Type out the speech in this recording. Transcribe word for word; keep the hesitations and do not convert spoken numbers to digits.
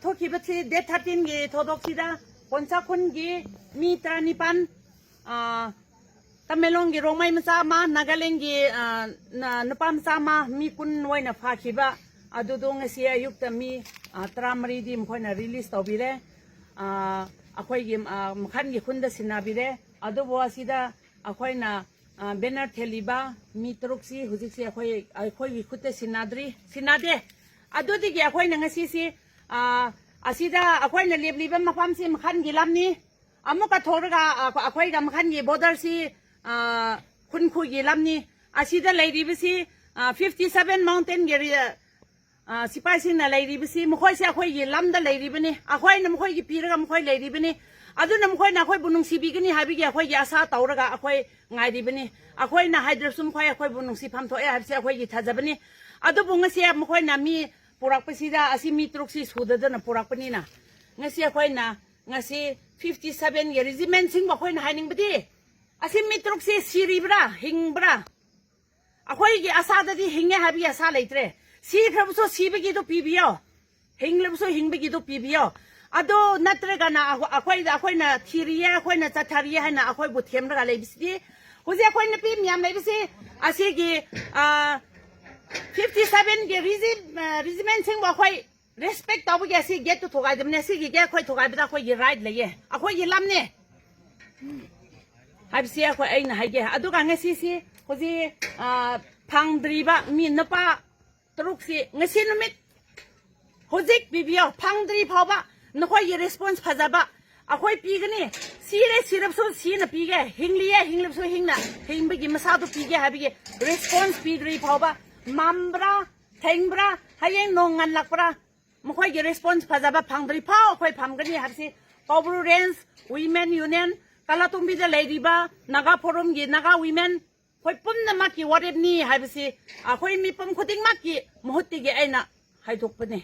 ꯊꯣꯛꯈꯤꯕꯁꯤ date ꯊꯥꯔꯇꯤꯟꯒꯤ ꯊꯧꯗꯣꯛꯁꯤꯗ ꯀꯣꯟꯁꯥ ꯈꯨꯟꯒꯤ ꯃꯤ ꯇꯔꯥꯅꯤꯄꯥꯟ, ꯑ, ꯇꯃꯦꯡꯂꯣꯡꯒꯤ ꯔꯣꯡꯃꯩ ꯃꯆꯥ ꯑꯃ, ꯅꯥꯒꯥꯂꯦꯟꯒꯤ, ꯑ, ꯅ-, ꯅꯨꯄꯥ ꯃꯆꯥ ꯑꯃ, ꯃꯤ ꯀꯨꯟ ꯑꯣꯏꯅ ꯐꯥꯈꯤꯕ꯫ ꯑꯗꯨꯗꯣ ꯉꯁꯤ ꯑꯌꯨꯛꯇ ꯃꯤ, ꯑ, ꯇꯔꯥꯃꯔꯤꯗꯤ ꯃꯈꯣꯏꯅ ꯔꯤꯂꯤꯁ ꯇꯧꯕꯤꯔꯦ꯫ ꯑ, ꯑꯩꯈꯣꯏꯒꯤ, ꯑ, ꯃꯈꯜꯒꯤ ꯈꯨꯟꯗ ꯁꯤꯟꯅꯕꯤꯔꯦ꯫ ꯑꯗꯨꯕꯨ ꯑꯁꯤꯗ ꯑꯩꯈꯣꯏꯅ, ꯑ, ꯕꯦꯅꯔ ꯊꯦꯜꯂꯤꯕ ꯃꯤ ꯇꯔꯨꯛꯁꯤ ꯍꯧꯖꯤꯛꯁꯤ ꯑꯩꯈꯣꯏ, ꯑꯩꯈꯣꯏꯒꯤ ꯈꯨꯠꯇ ꯁꯤꯟꯅꯗ꯭ꯔꯤ, ꯁꯤꯟꯅꯗꯦ꯫ ꯑꯗꯨꯗꯒꯤ ꯑꯩꯈꯣꯏꯅ ꯉꯁꯤꯁꯤ, ꯑ, ꯑꯁꯤꯗ ꯑꯩꯈꯣꯏꯅ ꯂꯦꯞꯂꯤꯕ ꯃꯐꯝꯁꯤ ꯃꯈꯜꯒꯤ ꯂꯝꯅꯤ꯫ ꯑꯃꯨꯛꯀ ꯊꯣꯛꯂꯒ, ꯑ, ꯑꯩꯈꯣꯏꯒ ꯃꯈꯜꯒꯤ ꯕꯣꯔꯗꯔꯁꯤ, ꯑ, ꯈꯨꯟꯈꯨꯒꯤ ꯂꯝꯅꯤ꯫ ꯑꯁꯤꯗ ꯂꯩꯔꯤꯕꯁꯤ, ꯑ, ꯐꯤꯐꯇꯤ ꯁꯚꯦꯟ ꯃꯥꯎꯟꯇꯦꯟꯒꯤ ꯔꯤ-, ꯑ, ꯁꯤꯐꯥꯏꯁꯤꯡꯅ ꯂꯩꯔꯤꯕꯁꯤ, ꯃꯈꯣꯏꯁꯦ ꯑꯩꯈꯣꯏꯒꯤ ꯂꯝꯗ ꯂꯩꯔꯤꯕꯅꯤ, ꯑꯩꯈꯣꯏꯅ ꯃꯈꯣꯏꯒꯤ ꯄꯤꯔꯒ ꯃꯈꯣꯏ ꯂꯩꯔꯤꯕꯅꯤ꯫ ꯑꯗꯨꯅ ꯃꯈꯣꯏꯅ ꯑꯩꯈꯣꯏꯕꯨ ꯅꯨꯡꯁꯤꯕꯤꯒꯅꯤ ꯍꯥꯏꯕꯒꯤ ꯑꯩꯈꯣꯏꯒꯤ ꯑꯁꯥ ꯇꯧꯔꯒ ꯑꯩꯈꯣꯏ ꯉꯥꯏꯔꯤꯕꯅꯤ꯫ ꯑꯩꯈꯣꯏꯅ ꯍꯥꯏꯗ꯭ꯔꯁꯨ ꯃꯈꯣꯏ ꯑꯩꯈꯣꯏꯕꯨ ꯅꯨꯡꯁꯤꯐꯝ ꯊꯣꯛꯑꯦ ꯍꯥꯏꯕꯁꯤ ꯑꯩꯈꯣꯏꯒꯤ ꯊꯥꯖꯕꯅꯤ꯫ ꯑꯗꯨꯕꯨ ꯉꯁꯤ ꯃꯈꯣꯏꯅ ꯃꯤ ꯄꯨꯔꯛꯄꯁꯤꯗ, ꯑꯁꯤ ꯃꯤ ꯇꯔꯨꯛꯁꯤ ꯁꯨꯗꯗꯅ ꯄꯨꯔꯛꯄꯅꯤꯅ, ꯉꯁꯤ ꯑꯩꯈꯣꯏꯅ, ꯉꯁꯤ ꯐꯤꯐꯇꯤ ꯁꯚꯦꯟꯒꯤ ꯔꯤꯖꯤꯃꯦꯟꯁꯤꯡꯕꯨ ꯑꯩꯈꯣꯏꯅ ꯍꯥꯏꯅꯤꯡꯕꯗꯤ, ꯑꯁꯤ ꯃꯤ ꯇꯔꯨꯛꯁꯤ ꯁꯤꯔꯤꯕ꯭ꯔꯥ, ꯍꯤꯡꯕ꯭ꯔꯥ? ꯑꯩꯈꯣꯏꯒꯤ ꯑꯁꯥꯗꯗꯤ ꯍꯤꯡꯉꯦ ꯍꯥꯏꯕꯒꯤ ꯑꯁꯥ ꯂꯩꯇ꯭ꯔꯦ꯫ ꯁꯤꯈ꯭ꯔꯕꯁꯨ ꯁꯤꯕꯒꯤꯗꯨ ꯄꯤꯕꯤꯌꯣ, ꯍꯤꯡꯂꯕꯁꯨ ꯍꯤꯡꯕꯒꯤꯗꯨ ꯄꯤꯕꯤꯌꯣ꯫ ꯑꯗꯣ ꯅꯠꯇ꯭ꯔꯒꯅ ꯑꯩꯈꯣ-, ꯑꯩꯈꯣꯏꯗ, ꯑꯩꯈꯣꯏꯅ ꯊꯤꯔꯤꯌꯦ, ꯑꯩꯈꯣꯏꯅ ꯆꯠꯊꯔꯤꯌꯦ ꯍꯥꯏꯅ ꯑꯩꯈꯣꯏꯕꯨ ꯊꯦꯝꯂꯒ ꯂꯩꯕꯁꯤꯗꯤ, ꯍꯧꯖꯤꯛ ꯑꯩꯈꯣꯏ ꯅꯨꯄꯤ ꯃꯌꯥꯝ ꯂꯩꯕꯁꯤ, ꯑꯁꯤꯒꯤ, ꯑ, ꯐꯤꯐꯇꯤ ꯁꯚꯦꯟꯒꯤ ꯔꯤꯖꯤ-, ꯑ, ꯔꯤꯖꯤꯃꯦꯟꯁꯤꯡꯕꯨ ꯑꯩꯈꯣꯏ ꯔꯦꯁꯄꯦꯛ ꯇꯧꯕꯒꯤ ꯑꯁꯤ ꯒꯦꯠꯇꯨ ꯊꯨꯒꯥꯏꯗꯕꯅꯦ꯫ ꯑꯁꯤꯒꯤ ꯒꯦꯠ ꯑꯩꯈꯣꯏ ꯊꯨꯒꯥꯏꯕꯗ ꯑꯩꯈꯣꯏꯒꯤ ꯔꯥꯏꯠ ꯂꯩꯌꯦ, ꯑꯩꯈꯣꯏꯒꯤ ꯂꯝꯅꯦ ꯍꯥꯏꯕꯁꯤ ꯑꯩꯈꯣꯏ, ꯑꯩꯅ ꯍꯥꯏꯒꯦ꯫ ꯑꯗꯨꯒ ꯉꯁꯤꯁꯤ ꯍꯧꯖꯤꯛ, ꯑ, ꯐꯪꯗ꯭ꯔꯤꯕ ꯃꯤ ꯅꯨꯄꯥ ꯇꯔꯨꯛꯁꯤ ꯉꯁꯤ ꯅꯨꯃꯤꯠ ꯍꯧꯖꯤꯛ ꯄꯤꯕꯤꯌꯣ, ꯐꯪꯗ꯭ꯔꯤ ꯐꯥꯎꯕ ꯅꯈꯣꯏꯒꯤ ꯔꯦꯁꯄꯣꯟꯁ ꯐꯖꯕ ꯑꯩꯈꯣꯏ ꯄꯤꯒꯅꯤ꯫ ꯁꯤꯔꯦ, ꯁꯤꯔꯕꯁꯨ ꯁꯤꯅ ꯄꯤꯒꯦ, ꯍꯤꯡꯂꯤꯌꯦ, ꯍꯤꯡꯂꯕꯁꯨ ꯍꯤꯡꯅ, ꯍꯤꯡꯕꯒꯤ ꯃꯁꯥꯗꯨ ꯄꯤꯒꯦ ꯍꯥꯏꯕꯒꯤ ꯔꯦꯁꯄꯣꯟꯁ ꯄꯤꯗ꯭ꯔꯤ ꯐꯥꯎꯕ, ꯃꯝꯕ꯭ꯔꯥ, ꯊꯦꯡꯕ꯭ꯔꯥ, ꯍꯌꯦꯡ ꯅꯣꯡ ꯉꯟꯂꯛꯄ꯭ꯔꯥ, ꯃꯈꯣꯏꯒꯤ ꯔꯦꯁꯄꯣꯟꯁ ꯐꯖꯕ ꯐꯪꯗ꯭ꯔꯤ ꯐꯥꯎ ꯑꯩꯈꯣꯏ ꯐꯝꯒꯅꯤ ꯍꯥꯏꯕꯁꯤ ꯀꯧꯕ꯭ꯔꯨ ꯔꯦꯟꯖ ꯋꯤꯃꯦꯟ ꯌꯨꯅꯤꯌꯟ, ꯀꯥꯂꯥꯇꯣꯡꯕꯤꯗ ꯂꯩꯔꯤꯕ ꯅꯥꯒꯥ ꯐꯣꯔꯝꯒꯤ ꯅꯥꯒꯥ ꯋꯤꯃꯦꯟ ꯑꯩꯈꯣꯏ ꯄꯨꯝꯅꯃꯛꯀꯤ ꯋꯥꯔꯦꯞꯅꯤ ꯍꯥꯏꯕꯁꯤ ꯑꯩꯈꯣꯏ ꯃꯤꯄꯨꯝ ꯈꯨꯗꯤꯡꯃꯛꯀꯤ ꯃꯍꯨꯠꯇꯒꯤ ꯑꯩꯅ ꯍꯥꯏꯗꯣꯛꯄꯅꯤ꯫